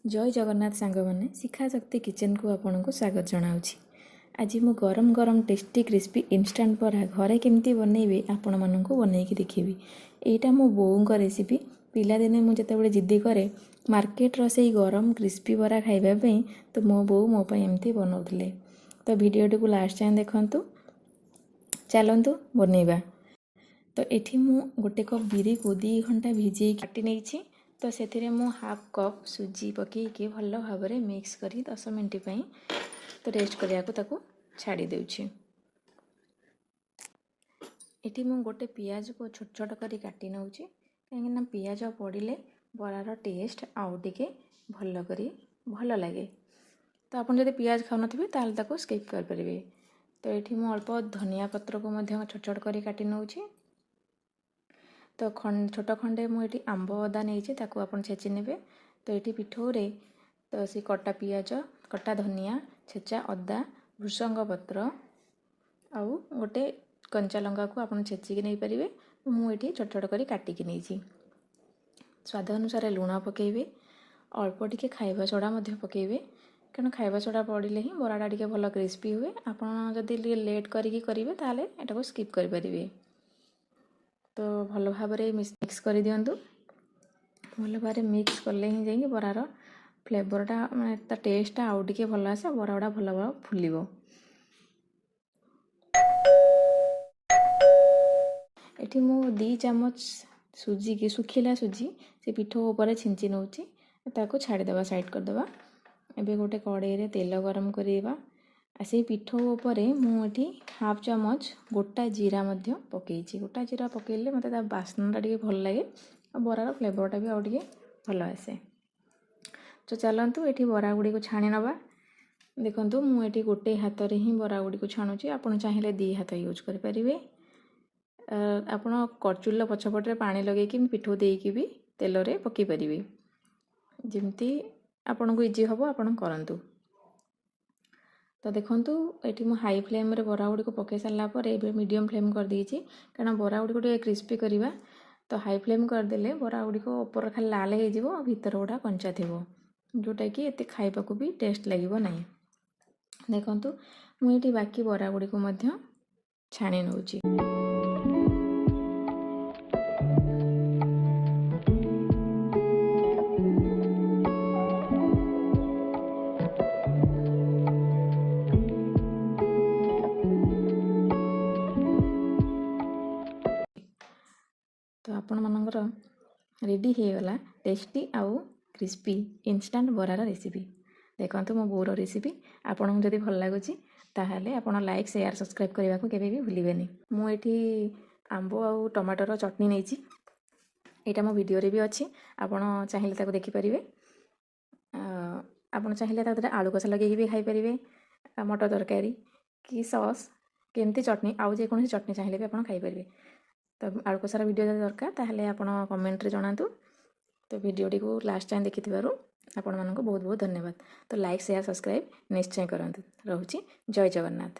ଜୟ ଜଗନ୍ନାଥ ସାଙ୍ଗମାନେ, ଶିଖା ଶକ୍ତି କିଚେନ୍କୁ ଆପଣଙ୍କୁ ସ୍ୱାଗତ ଜଣାଉଛି। ଆଜି ମୁଁ ଗରମ ଗରମ ଟେଷ୍ଟି କ୍ରିସ୍ପି ଇନଷ୍ଟାଣ୍ଟ ବରା ଘରେ କେମିତି ବନେଇବି ଆପଣମାନଙ୍କୁ ବନେଇକି ଦେଖେଇବି। ଏଇଟା ମୋ ବୋଉଙ୍କ ରେସିପି। ପିଲାଦିନେ ମୁଁ ଯେତେବେଳେ ଜିଦ୍ଦି କରେ ମାର୍କେଟର ସେଇ ଗରମ କ୍ରିସ୍ପି ବରା ଖାଇବା ପାଇଁ, ତ ମୋ ବୋଉ ମୋ ପାଇଁ ଏମିତି ବନାଉଥିଲେ। ତ ଭିଡ଼ିଓଟିକୁ ଲାଷ୍ଟ ଯାଏଁ ଦେଖନ୍ତୁ। ଚାଲନ୍ତୁ ବନେଇବା। ତ ଏଠି ମୁଁ ଗୋଟେ କପ୍ ବିରିକୁ 2 ଘଣ୍ଟା ଭିଜେଇ କାଟି ନେଇଛି। ତ ସେଥିରେ ମୁଁ ହାଫ୍ କପ୍ ସୁଜି ପକାଇକି ଭଲ ଭାବରେ ମିକ୍ସ କରି 10 ମିନିଟ୍ ପାଇଁ ତ ରେଷ୍ଟ କରିବାକୁ ତାକୁ ଛାଡ଼ି ଦେଉଛି। ଏଠି ମୁଁ ଗୋଟେ ପିଆଜକୁ ଛୋଟ ଛୋଟ କରି କାଟି ନେଉଛି, କାହିଁକିନା ପିଆଜ ପଡ଼ିଲେ ବରାର ଟେଷ୍ଟ ଆଉ ଟିକେ ଭଲ କରି ଭଲ ଲାଗେ। ତ ଆପଣ ଯଦି ପିଆଜ ଖାଉନଥିବେ, ତାହେଲେ ତାକୁ ସ୍କିପ୍ କରିପାରିବେ। ତ ଏଠି ମୁଁ ଅଳ୍ପ ଧନିଆ ପତ୍ରକୁ ମଧ୍ୟ ଛୋଟ ଛୋଟ କରି କାଟି ନେଉଛି। ତ ଛୋଟ ଖଣ୍ଡେ ମୁଁ ଏଠି ଆମ୍ବ ଅଦା ନେଇଛି, ତାକୁ ଆପଣ ଛେଚି ନେବେ। ତ ଏଠି ପିଠଉରେ ତ ସେ କଟା ପିଆଜ, କଟା ଧନିଆ, ଛେଚା ଅଦା, ଭୃସଙ୍ଗ ପତ୍ର ଆଉ ଗୋଟେ କଞ୍ଚା ଲଙ୍କାକୁ ଆପଣ ଛେଚିକି ନେଇପାରିବେ। ମୁଁ ଏଠି ଛୋଟ ଛୋଟ କରି କାଟିକି ନେଇଛି। ସ୍ୱାଦ ଅନୁସାରେ ଲୁଣ ପକାଇବେ, ଅଳ୍ପ ଟିକେ ଖାଇବା ସୋଡ଼ା ମଧ୍ୟ ପକାଇବେ, କାରଣ ଖାଇବା ସୋଡ଼ା ପଡ଼ିଲେ ହିଁ ବରାଟା ଟିକେ ଭଲ କ୍ରିସ୍ପି ହୁଏ। ଆପଣ ଯଦି ଟିକେ ଲେଟ୍ କରିକି କରିବେ, ତାହେଲେ ଏଟାକୁ ସ୍କିପ୍ କରିପାରିବେ। ତ ଭଲ ଭାବରେ ମିକ୍ସ କରିଦିଅନ୍ତୁ। ଭଲ ଭାବରେ ମିକ୍ସ କଲେ ହିଁ ଯାଇକି ବରାର ଫ୍ଲେଭରଟା, ମାନେ ତା ଟେଷ୍ଟଟା ଆଉ ଟିକେ ଭଲ ଆସେ, ବରା ଗୁଡ଼ା ଭଲ ଫୁଲିବ। ଏଠି ମୁଁ 2 ଚାମଚ ସୁଜିକି, ଶୁଖିଲା ସୁଜି, ସେ ପିଠଉ ଉପରେ ଛିଞ୍ଚି ନେଉଛି। ତାକୁ ଛାଡ଼ିଦେବା, ସାଇଡ଼୍ କରିଦେବା। ଏବେ ଗୋଟେ କଡ଼େଇରେ ତେଲ ଗରମ କରିବା। ଆଉ ସେଇ ପିଠଉ ଉପରେ ମୁଁ ଏଠି ହାଫ୍ ଚାମଚ ଗୋଟା ଜିରା ମଧ୍ୟ ପକାଇଛି। ଗୋଟା ଜିରା ପକାଇଲେ ମୋତେ ତା ବାସ୍ନାଟା ଟିକେ ଭଲ ଲାଗେ ଆଉ ବରାର ଫ୍ଲେଭରଟା ବି ଆଉ ଟିକେ ଭଲ ଆସେ। ତ ଚାଲନ୍ତୁ ଏଠି ବରା ଗୁଡ଼ିକୁ ଛାଣି ନେବା। ଦେଖନ୍ତୁ, ମୁଁ ଏଠି ଗୋଟେ ହାତରେ ହିଁ ବରା ଗୁଡ଼ିକୁ ଛାଣୁଛି। ଆପଣ ଚାହିଁଲେ 2 ହାତ ୟୁଜ୍ କରିପାରିବେ। ଆପଣ କରଚୁଲିର ପଛପଟରେ ପାଣି ଲଗେଇକି ପିଠଉ ଦେଇକି ବି ତେଲରେ ପକାଇ ପାରିବେ। ଯେମିତି ଆପଣଙ୍କୁ ଇଜି ହେବ ଆପଣ କରନ୍ତୁ। ତ ଦେଖନ୍ତୁ, ଏଠି ମୁଁ ହାଇ ଫ୍ଲେମ୍ରେ ବରା ଗୁଡ଼ିକୁ ପକାଇ ସାରିଲା ପରେ ଏବେ ମିଡ଼ିୟମ୍ ଫ୍ଲେମ୍ କରିଦେଇଛି, କାରଣ ବରା ଗୁଡ଼ିକୁ ଟିକେ କ୍ରିସ୍ପି କରିବା। ତ ହାଇ ଫ୍ଲେମ୍ କରିଦେଲେ ବରା ଗୁଡ଼ିକ ଉପର ଖାଲି ଲାଲ ହେଇଯିବ ଆଉ ଭିତର ଗୁଡ଼ା କଞ୍ଚା ଥିବ, ଯେଉଁଟାକି ଏତେ ଖାଇବାକୁ ବି ଟେଷ୍ଟ ଲାଗିବ ନାହିଁ। ଦେଖନ୍ତୁ, ମୁଁ ଏଠି ବାକି ବରା ଗୁଡ଼ିକୁ ମଧ୍ୟ ଛାଣି ନେଉଛି। ତ ଆପଣମାନଙ୍କର ରେଡ଼ି ହେଇଗଲା ଟେଷ୍ଟି ଆଉ କ୍ରିସ୍ପି ଇନଷ୍ଟାଣ୍ଟ ବରାର ରେସିପି। ଦେଖନ୍ତୁ ମୋ ବୋଉର ରେସିପି। ଆପଣଙ୍କୁ ଯଦି ଭଲ ଲାଗୁଛି, ତାହେଲେ ଆପଣ ଲାଇକ୍, ସେୟାର, ସବସ୍କ୍ରାଇବ୍ କରିବାକୁ କେବେ ବି ଭୁଲିବେନି। ମୁଁ ଏଠି ଆମ୍ବ ଆଉ ଟମାଟୋର ଚଟଣି ନେଇଛି। ଏଇଟା ମୋ ଭିଡ଼ିଓରେ ବି ଅଛି, ଆପଣ ଚାହିଁଲେ ତାକୁ ଦେଖିପାରିବେ। ଆପଣ ଚାହିଁଲେ ତା ଦେହରେ ଆଳୁ କଷା ଲଗେଇକି ବି ଖାଇପାରିବେ, ମଟର ତରକାରୀ କି ସସ୍, କେମିତି ଚଟଣି, ଆଉ ଯେକୌଣସି ଚଟଣି ଚାହିଁଲେ ବି ଆପଣ ଖାଇପାରିବେ। ତ ଆଳୁ କଷାର ଭିଡ଼ିଓ ଯଦି ଦରକାର, ତାହେଲେ ଆପଣ କମେଣ୍ଟରେ ଜଣାନ୍ତୁ। ତ ଭିଡ଼ିଓଟିକୁ ଲାଷ୍ଟ ଯାଏଁ ଦେଖିଥିବାରୁ ଆପଣମାନଙ୍କୁ ବହୁତ ବହୁତ ଧନ୍ୟବାଦ। ତ ଲାଇକ୍, ସେୟାର, ସବସ୍କ୍ରାଇବ୍ ନିଶ୍ଚୟ କରନ୍ତୁ। ରହୁଛି, ଜୟ ଜଗନ୍ନାଥ।